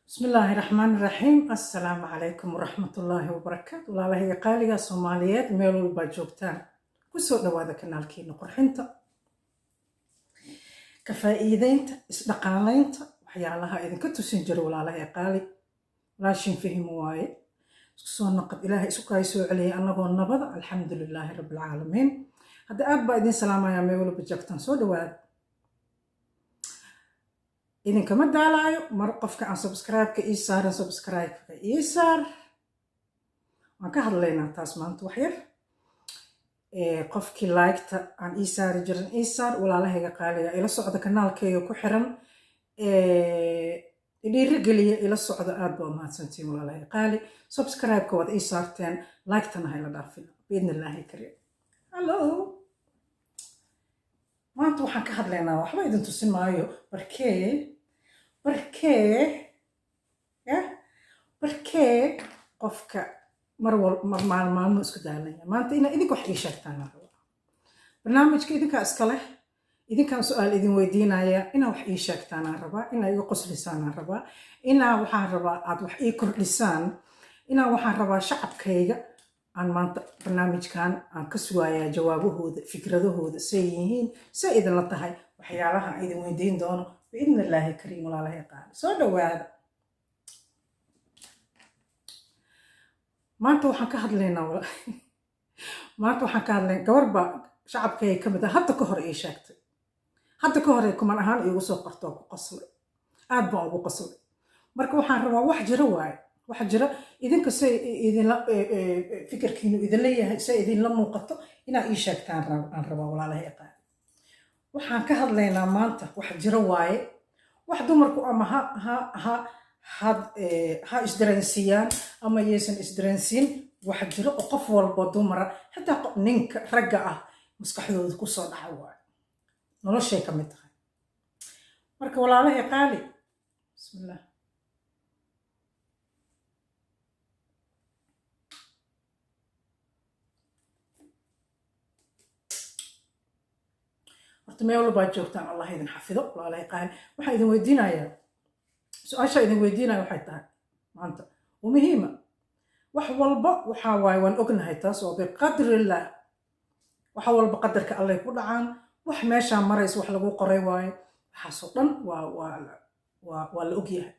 Bismillaahi raxmaani raxiim. Assalaamu calaykum waraxmatullaahi wabarakaatu. Walaalahayga qaaliga Soomaaliyeed, meel walbaa joogtaan, kusoo dhawaada kanaalkiina qurxinta, ka faa'iideynta, isdhaqaalaynta, waxyaalaha idinka tusin jira. Walaalahay qaali, walaashin fahim waaye. Isku soo naqad, Ilaahay isu kaay soo celiyay annagoo nabada, alxamdu lilaahi rabbilcaalamiin. Hadda aad baa idin salaamayaa meel walba joogtaan, soo dhawaada. Idinkama daalaayo mar qofka aan subscribe-ka ii saarin, subscribe-ka ii saar. Waan ka hadlaynaa taas maanta wax yar. Qofkii like-ta aan ii saari jirin, ii saar. Walaalahayga qaaliga, ila socda, kanaalkayga ku xiran, dhiirigeliya, ila socda. Aad baa umahadsantiin, walaalahayga qaali. Subscribe-ka waad ii saarteen, like-tana hayla dhaafina, biidni illaahi kariim. Hello, maanta waxaan ka hadlaynaa, waxba idin tusin maayo. Barkee ya barkee qofka mar wal mar maalmaalmo isku daalanya. Maanta inaa idinka wax ii sheegtaan aan rabaa. Barnaamijka idinkaa iska leh, idinkaan su-aal idin weydiinaya. Inaa wax ii sheegtaan aan rabaa, inaa iga qoslisaan aan rabaa, inaa waxaan rabaa aad wax ii kordhisaan, inaa waxaan rabaa shacabkayga aan maanta barnaamijkan aan ka sugayaa jawaabahooda, fikradahooda, say yihiin, say idinla tahay waxyaalaha aan idin weydiin doono, biidni illaahi kariim. Walaalahay qaali, soo dhawaada. Maanta waxaan ka hadlaynaa, maanta waxaan ka hadlaynaa gabar baa shacabkayga ka mid ah. Hadda ka hor ii sheegtay, hadda ka hor kuman ahaan iigu soo qorto oo ku qoslay, aad baan ugu qoslay. Marka waxaan rabaa, wax jiro waaye, wax jira, idinka say idinla fikirkiinu idinla yahay, say idinla muuqato, inaa ii sheegtaan aan rabaa. Walaalahay qaali, waxaan ka hadlaynaa maanta wax jiro waaye, wax dumarku ama ha ha isdareensiiyaan ama yaysan isdareensiin. Wax jiro oo qof walba dumara, xitaa ninka ragga ah, maskaxdooda kusoo dhaca waaye, noloshay ka mid tahay. Marka walaalahay qaali, bismillah. Horta meel walbaad joogtaan, Allah idin xafido. Walaalahay qaali, waxaan idin weydiinayaa, su-aasha idin weydiinaya waxay tahay maanta oo muhiima. Wax walba waxaa waaye waan ognahay, taas oo biqadrillah, wax walba qadarka Allay ku dhacaan. Wax meeshaa maraysa wax lagu qoray waaye, waxaasoo dhan waa la ogyahay.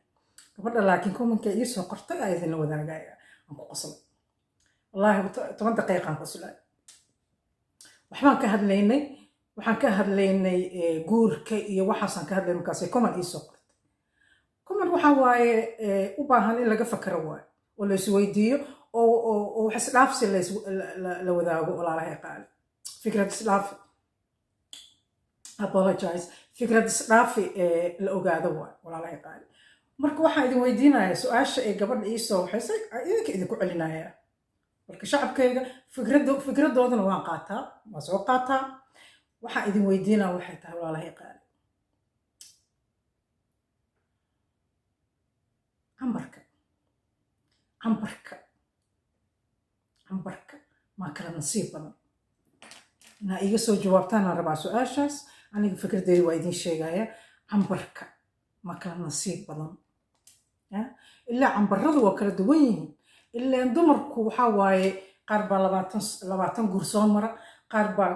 Gabadha laakiin comment-ka iisoo qortay aa idinla wadaagaya, aan ku qoslay, wallaahi 10 daqiiqaan qoslay. Waxbaan ka hadlaynay, waxaan ka hadlaynay guurka iyo waxaasaan ka hadlaynay. Markaasay comment iisoo qortay. Comment waxaa waaye u baahan in laga fakaro waaye oo la isweydiiyo oo wax isdhaafsi la wadaago. Walaalahay qaali, fikrad isdhaafi, apologize, fikrad isdhaafi la ogaado waaye, walaalahay qaali. Marka waxaan idin weydiinayaa su-aasha ee gabadha iisoo waxaysay, idinka idinku celinayaa. Marka shacabkayga fikradoodana waan qaataa, waan soo qaataa. Waxaan idin weydiinaya waxay tahay, walaalahay qaali, cambarka cambarka cambarka maa kala nasiib badan? Inaa iiga soo jawaabtaanaan rabaa su-aashaas. Aniga fikradeyda waa idin sheegaya. Cambarka ma kala nasiib badan? Ilaa cambaradu waa kala duwan yihiin. Ilaan dumarku waxaa waaye qaar baa 20 guur soo mara, qaar baa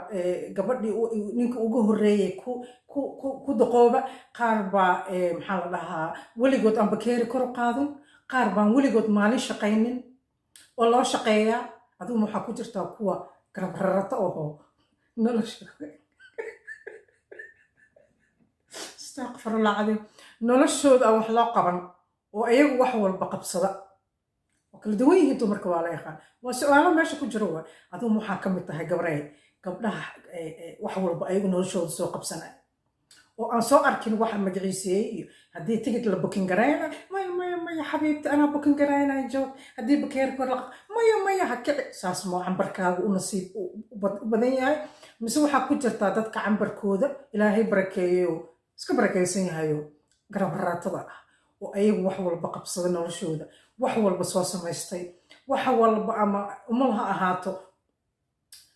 gabadhii ninka ugu horreeyay ku daqooba, qaar baa maxaa la dhahaa, weligood aan bakeeri kor u qaadin, qaar baan weligood maalin shaqaynin oo loo shaqeeyaa. Adiguma waxaa ku jirtaa kuwa garab rarata oho nolosha, astaqfirullah cadiim, noloshooda aan wax loo qaban oo iyagu wax walba qabsada. Waa kala duwan yihiin dumarka, waa la yaqaan. Waa su-aalo meesha ku jiro waay. Adiguma waxaa ka mid tahay gabrey gabdhaha wax walba ayagu noloshooda soo qabsanaya oo aan soo arkin waxa magaciiseeyey, iyo haddii tigid la booking garayna, "Maya, maya, maya, xabiibti, anaa booking garaynaya, joog"; haddii bakeer kor la, "Maya, maya, ha kici"? Saas moo cambarkaaga u nasiib u badan yahay, mise waxaa ku jirtaa dadka cambarkooda Ilaahay barakeeyo, iska barakeysan yahayo, garab raratada ah oo ayagu wax walba qabsada, noloshooda wax walba soo samaystay, wax walba, ama umul ha ahaato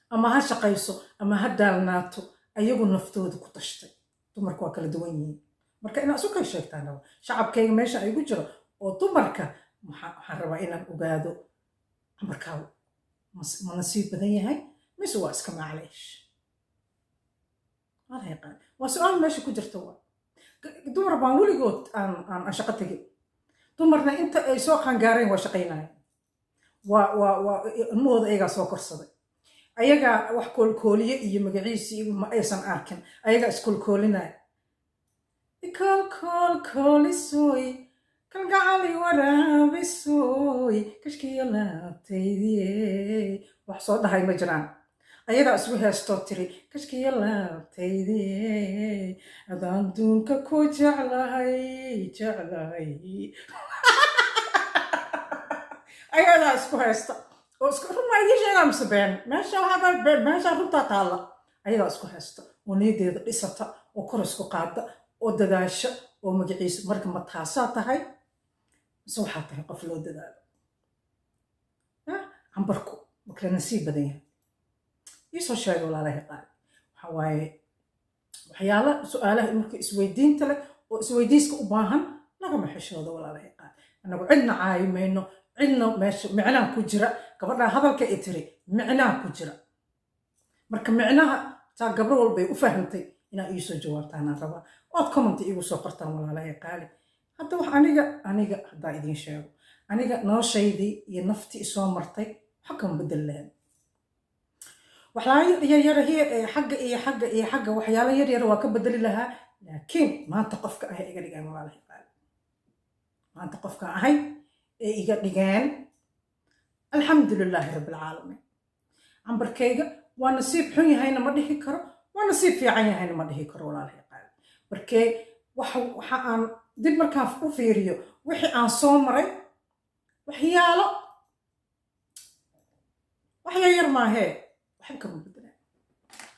ama ha shaqayso ama ha daalnaato, ayagu naftooda ku tashtay? Dumarku waa kala duwan yihiin. Marka inaa isu kay sheegtaan raba shacabkayga meesha ay ku jiro. Oo dumarka waxaan rabaa inaan ogaado, cambarkaagu ma nasiib badan yahay mise waa iska macleesh? Waa la yaqaan, waa su-aal meesha ku jirta. Waa dumar baan weligood aan shaqo tegin. Dumarna inta ay soo qaangaareen waa shaqaynaya, waa ilmahooda ayagaa soo korsaday, ayagaa wax koolkooliye iyo magaciisii ma aysan arkin, ayagaa iskoolkoolinaya. Koolkoolisoy, kalgacali waraabisoy, kashkiyo laabtaydiye, wax soo dhahay ma jiraan. Ayadaa isku heestoo tiri, kashkiyo laabtaydiye, adaan duunka ku jeclahay, jeclahay. Ayadaa isku haysta oo isku run maa idiin sheegaa mise been? Meesha waxaa been, meesha runtaa taalla. Ayadaa isku haysta oo niyadeeda dhisata oo kor isku qaada oo dadaasha oo magaciisa. Marka ma taasaa tahay mise waxaa tahay qof loo dadaalo? Cambarku ma kala nasiib badan yahay? Iisoo sheega, walaalahay qaali. Waxaa waaye waxyaala su-aalaha marka isweydiinta leh oo isweydiiska u baahan lagama xishoodo, walaalahay qaali. Annagu cidna caayi mayno, cidna. Meesha micnaha ku jira gabadhaa hadalka ay tiri, micnaha ku jira, marka micnaha taa gabro walbay u fahamtay inaa iisoo jawaabtaanaan rabaa, ood comment iigu soo qortaan, walaalahay qaali. Hadda wax aniga haddaa idiin sheego, aniga noloshaydii iyo naftii isoo martay waxa kama bedel lahayn. Waxyaalo yaryar xagga iyo xagga iyo xagga, waxyaalo yaryar waa ka bedeli lahaa, laakiin maanta qofka ahay iga dhigeen, walaalahay qaali, maanta qofka ahay ee iga dhigeen, alxamdu lilaahi rabbi alcaalamiin. Cambarkayga waa nasiib xun yahayna ma dhihi karo, waa nasiib fiican yahayna ma dhihi karo, walaalahay qaali. Markee waxa aan dib markaan u fiiriyo wixii aan soo maray, waxyaalo wax yaryar maahee, waxba kama bedelaan.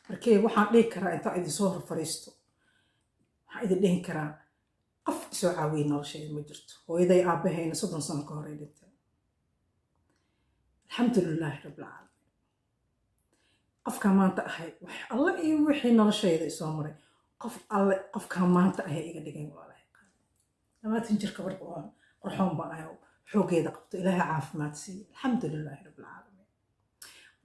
Markee waxaan dhihi karaa, intaan idin soo hor fariisto, waxaan idin dhihi karaa qof isoo caawiyey noloshayda ma jirto. Hooyaday aabbahayna 30 sano ka hor ay dhinteen. Alxamdu lilaahi rabbilcaalamiin. Qofkaa maanta ahay, wax alle iyo wixii noloshayda isoo maray, qof alle qofkaa maanta ahay iga dhigeen, walaalahay. 20 jir gabar qurxoon baan ahay oo xooggeeda qabto, Ilaahay caafimaad siiye. Alxamdu lilaahi rabbilcaalamiin.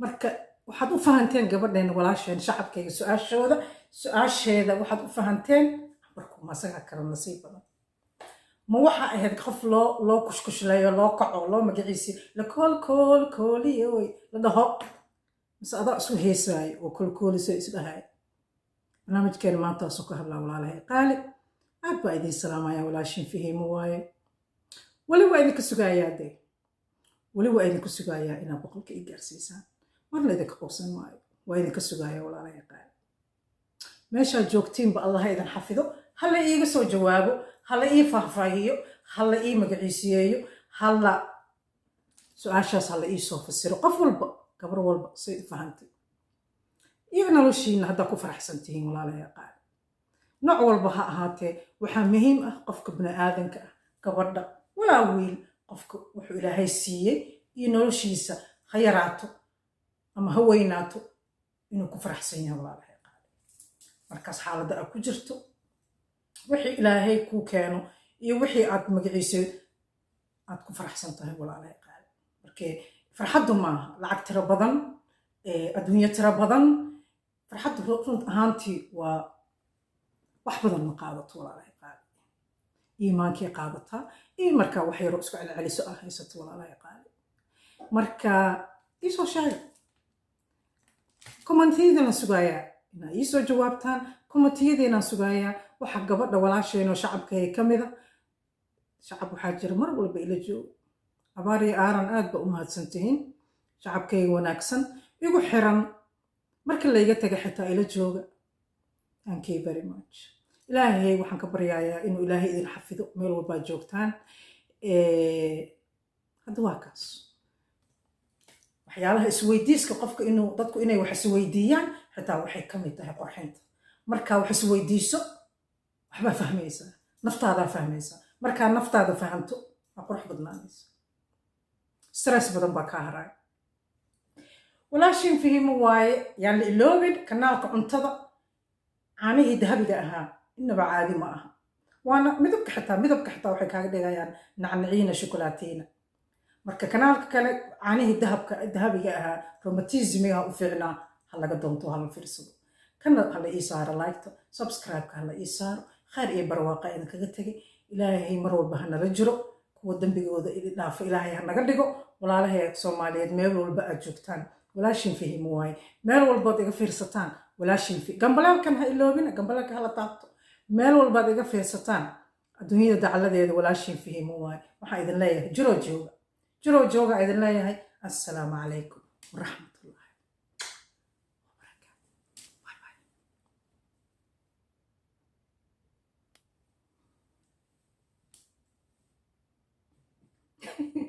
Marka waxaad u fahanteen gabadheena walaasheen, shacabkayga, su-aashooda, su-aasheeda waxaad u fahanteen, cambarku masagaa kala nasiib badan ma waxa ahayd qof loo kushkushleeyo, loo kaco, loo magaciisi la kool kooliyoy la dhaho, mise adaa isu heesaayo oo koolkooliso isdhahay? Barnaamijkeena maantaasoo ka hadlaa, walaalahay qaali. Aad baa idiin salaamaya. Walaashin Fahiimo waaye. Weli waa idinka sugayaa dee, weli waa idinka sugayaa inaad 100-ka ii gaarsiisaan. Marna idinka quusan maayo, waa idinka sugaaya, walaalahay qaali. Meeshaad joogtiinba Allaha idin xafido. Hala iiga soo jawaabo, hala ii faahfaahiyo, hala ii magaciisiyeeyo, hala su-aashaas hala ii soo fasiro. Qof walba, gabar walba say u fahantay iyo noloshiina haddaa ku faraxsan tihiin, walaalahay qaali, nooc walba ha ahaatee. Waxaa muhiim ah qofka bini aadanka ah, gabadha walaa wiil, qofka wuxuu Ilaahay siiyey iyo noloshiisa ha yaraato ama ha weynaato, inuu ku faraxsan yahay, walaalahay qaali. Markaas xaaladda aad ku jirto, wixii Ilaahay kuu keeno iyo wixii aad magaciisa aad ku faraxsan tahay, walaalahay qaali. Markee farxaddu maaha lacag tiro badan, adduunyo tiro badan. Farxaddu run ahaantii waa wax badan ma qaadato, walaalahay qaali. Iimaankay qaadataa iyo markaa wax yaroo isku celceliso ah haysato, walaalahay qaali. Marka iisoo sheega, commentiyadana sugayaa inaa iisoo jawaabtaan, commentiyadiinaan sugayaa. Waxa gabadha walaasheenoo shacabkay ka mida, shacab waxaa jira mar walba ila jooga, abaar iyo aaran. Aad ba u mahadsan tihiin, shacabkayga wanaagsan, igu xiran, marka layga taga xitaa ila jooga. Thank you very much. Ilaahay waxaan ka baryayaa inuu Ilaahay idin xafido meel walbaad joogtaan. Hadda waa kaas waxyaalaha isweydiiska qofka, inuu dadku inay wax isweydiiyaan xitaa waxay ka mid tahay qorxinta. Markaa wax isweydiiso, waxbaa fahmaysaa, naftaadaa fahmaysaa. Markaa naftaada fahamto, waa qurux badnaanaysa, stress badan baa kaa haraya. Walaashiin Fahimo waaye. Yaan la iloobin kanaalka cuntada, caanihii dahabiga ahaa, inaba caadi ma aha. Waana midabka xitaa, midabka xitaa waxay kaaga dhigayaan nacnaciina, shukulaatiina. Marka kanaalka kale, caanihii dahabka, dahabiga ahaa, romatismiga u fiicnaa, ha laga doonto, hala fiirsado. Kana hala ii saaro like-ta, subscribe-ka hala ii saaro. Khayr iyo barwaaqa idinkaga tegay. Ilaahay mar walba ha nala jiro, kuwa dembigooda dhaafo Ilaahay ha naga dhigo. Walaalahay Soomaaliyeed, meel walba aad joogtaan, walaashin Fahimo waaye. Meel walbood iga fiirsataan, walaashin gambaleelkan ha iloobina, gambaleelka hala taabto. Meel walbaad iga fiirsataan adduunyada dacaladeeda, walaashin Fahimo waaye. Waxaan idin leeyahay jiroo jooga, jiroo jooga idin leeyahay. Assalaamu calaykum waraxmatullahi wabarakaatu. Bye bye.